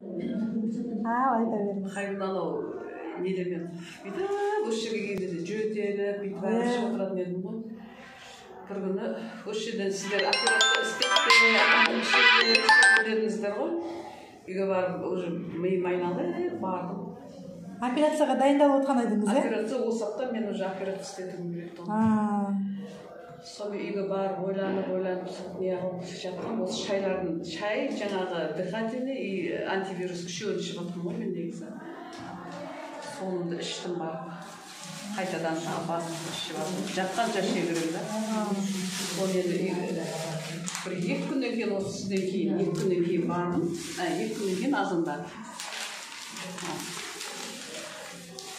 Ал, айта беріңіз. Қайын анау нелермен бүйтіп осы жерге келгенде жөтеліп, бүйтіп бәрі ішіп отыратын едім ғой. Бір күні осы жерден сіздер операция істетті дедіңіздер ғой. Үйге барып, уже миым айналып бардым. Операцияға дайындалып отқан едіңіз, иә? Операция осы апта, мен уже операция істетуім керек тұғын. Сонымен үйге барып, ойланып ойланып, не қылып жатқанмын. Осы шайлардың, шай, жаңағы дыхательный и антивирус, үшеуін ішіп жатырмын ғой мен негізі. Соны іштім барып, қайтадан басып ішіп алдым. Жатқанша іше беремін да. Соны енді бір 2 күннен кейін, осы сізден кейін 2 күннен кейін бардым. 2 күннен кейін азанда.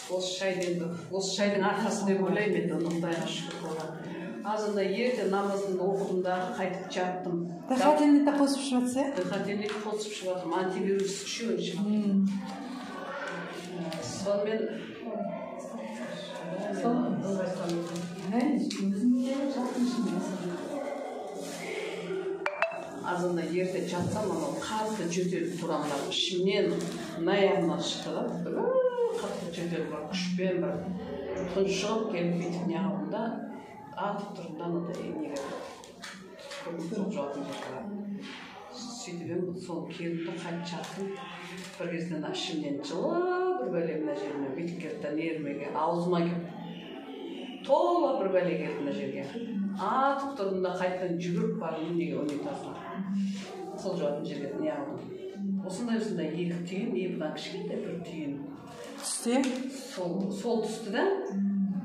Осы шайды енді, осы шайдың арқасы деп ойлаймын енді оны, құдайға шүкір болған. Азанда ерте намазымды оқыдым дағы, қайтып жаттым. Дыхательный да қосып ішіп жатсыз, иә? Дыхательный қосып ішіп жатырмын, антивирус, үшеуін ішіп жатырмын. Сонымен Сол өзім де жаттым ішінде. Азанда ерте жатсам, анау қатты жөтеліп тұрамын. Ішімнен, мына аяғымнан шықты да бір қатты жөтеліп, бір күшпен, бір тұншығып келіп, бүйтіп не қылдым да, атып тұрдым да анадай неге, сол жуатын жерге. Сөйтіп едім, сол келдім да, қайтып жаттым. Бір кезде мына ішімнен жылы бір бәле мына жеріме бүйтіп келді да, нервіме, аузыма келіп, тола бір бәле келді мына жерге. Атып тұрдым да, қайтадан жүгіріп бардым неге, унитазға, қол жуатын жерге. Не қылдым, осындай осындай екі түйін и бұдан кішкентай бір түйін түсті. Сол түсті да.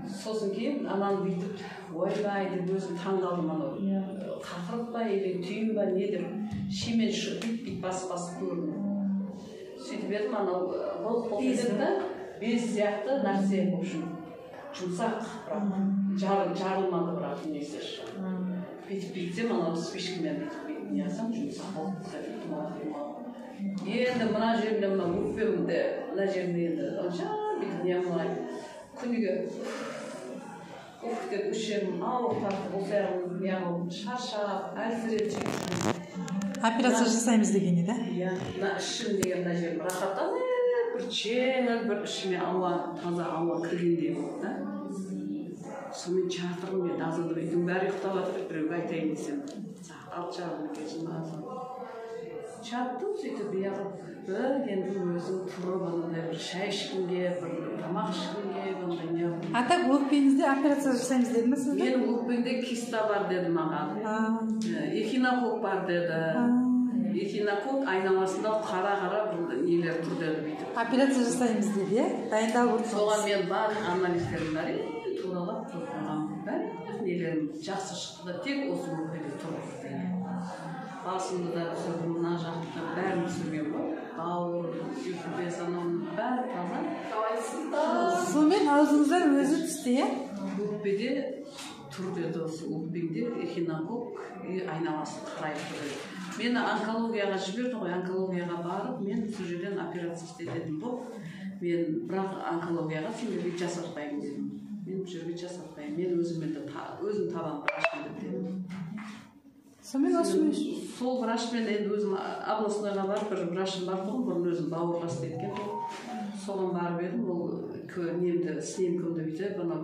Сосын кейін ананы бүйтіп, ойбай деп өзім таң қалдым. Анау қақырық па или түйін ба, не деп, шимен бүйтіп бүйтіп басып басып көрдім. Сөйтіп едім, анау былқ былқ етеді да, без сияқты нәрсе, в общем, жұмсақ, бірақ жарылмады. Бірақ несі, бүйтіп бүйтсем, анау спичкамен бүйтіп бүйтіп не қылсам, жұмсақ болып домалақ домалақ. Енді мына жерімде, мына өкпемде, мына жерімде енді онша бүйтіп не қылмай, күніге уф деп үш жерім ауыр тартып, осы аяғым не қылып, шаршап, әлсіреп сөйтіп. Операция жасаймыз деген еді. Иә, мына ішім деген, мына жерім рахаттанып, бір жеңіл, бір ішіме ауа, таза ауа кіргендей болды да. Сонымен жатырмын енді. Азанда үйдің бәрі ұйықтап жатыр, біреуге айтайын десем, сағат 6:30 екен азан. Жаттым сөйтіп. Неғып бір енді өзім тұрып, анандай бір шай ішкім келіп, бір тамақ ішкім келіп, андай не. А так өкпеңізде операция жасаймыз деді ме сізді? Менің өкпемде киста бар деді маған. Эхинококк бар деді. Эхинококк айналасында қара қара бір нелер тұр деді бүйтіп. Операция жасаймыз деді, иә? Дайындалып отырсыз. Соған мен барлық анализдерім бәрі туралап қойып қойғанмын, барлық нелерім жақсы шықты да, тек осы өкпеде тұр бірдеңе. Басымды да түсірдім, мына жақты да, бәрін түсірген ғой. Бауыр, өкпесі, анау бәрі таза. Сонымен аузыңыздан өзі түсті, иә? Өкпеде тұр деді, осы өкпеңде эхинококк и айналасы қарайып тұр деді. Мені онкологияға жіберді ғой. Онкологияға барып, мен сол жерден операция істететін болып мен, бірақ онкологияға сендерге жасатпаймын дедім. Мен бұл жерге жасатпаймын, мен өзім енді өзім табамын врачпын деп дедім. Сонымен осы Сол врачпен енді өзім областнойға барып, бір врачым бар тұғын, бұрын өзім бауырға істеткен, соған барып едім. Ол немді, снимкамды бүйтіп, анау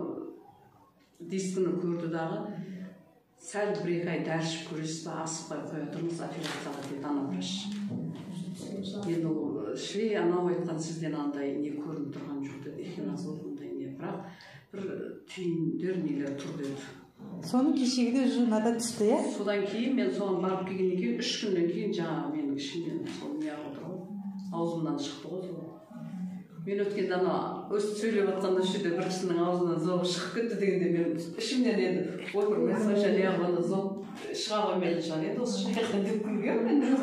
дискіні көрді дағы, сәл 1-2 ай дәрі ішіп көресіз ба, асықпай қоя тұрыңыз операцияға деді ана врач. Енді ол шли анау айтқан, сізден андай не көрініп тұрған жоқ деді, эхинококк ондай не, бірақ бір түйіндер, нелер тұр деді. Соның кешегіде уже мынада түсті, иә? Содан кейін мен соған барып келгеннен кейін, 3 күннен кейін жаңағы менің ішімнен сол не отыр ғой, аузымнан шықты ғой сол. Мен өткенде анау өстіп сөйлеп жатқанда, осы жерде бір кісінің аузынан зоб шығып кетті дегенде, мен ішімнен енді, ойбай, сонша не қылғанда зоб шыға қоймайтын шығар енді осы шайға деп күлгенмін мен.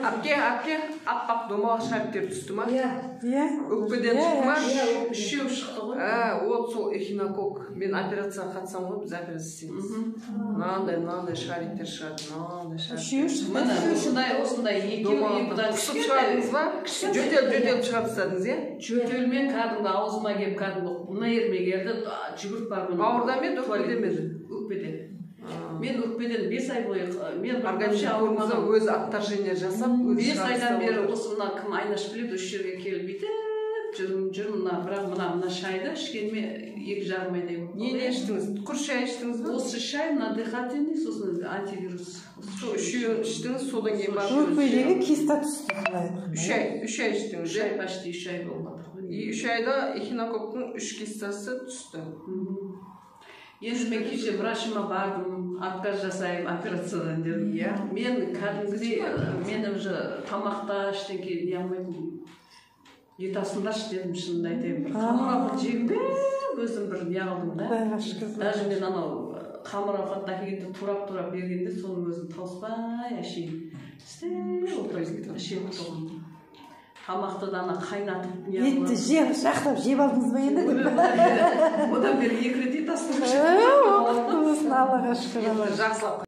Әпке, әпке, аппақ домалақ шариктер түсті ма? Иә. Иә. Өкпеден Иә, шықты ма? Иә, үшеу шықты ғой. Ә, вот сол эхинококк. Мен операцияға қатысамын ғой, біз операция істейміз. Мынандай мынандай шариктер шығады, мынандай шарик. Үшеу шықты. Міне, осындай осындай екеу и Домалақтан бұдан құсып шығардыңыз ба? Жөтеліп жөтеліп шығарып тастадыңыз, иә? Жөтелмен кәдімгі аузыма келіп, кәдімгі мына жеріме келді, жүгіріп барып. Бауырда ма еді, өкпеде ме еді? Өкпеде. Мен өкпеден 5 ай бойы мен бір Организм вообще көрдіңіз ауырмадым. Өзі отторжение жасап, өзі 5 шығарып айдан бері тастап отыр. Осы мына кім, Айнаш біледі, осы жерге келіп бүйтіп жүрмін, жүрмін мына, бірақ мына шайды ішкеніме 2,5 айдай болып Не қалды. не іштіңіз? Құр шай ішті ба? Осы шай, мына дыхательный, сосын антивирус. Сол үшеуін іштіңіз, содан кейін барып Өкпедегі киста түсті, солай айтқанда. 3 ай, 3 ай іштіңіз, 3 иә? ай, почти 3 ай болып жатыр ғой. И 3 айда эхинококктың үш кистасы түсті. Енді мен кеше врачыма бардым, отказ жасаймын операциядан дедім. Мен кәдімгідей мен уже тамақта ештеңке не алмайтынмын, ет асындаршы дедім, шынымды айтайын, бір қамыр ауқат жегім келіп, өзім бір не қылдым да. Құдайға шүкір. Даже мен анау қамыр ауқатты әкелгенде, турап турап бергенде, соның өзін тауыспай әшейін істеп отырып ішетін тұғым. Тамақты да ана қайнатып не Етті қылып. жеп, жақтап жеп алдыңыз ба енді деп. Одан бері екі рет ет астым. Құтты болсын, Аллаға шүкір, Аллаға. Жақсылап.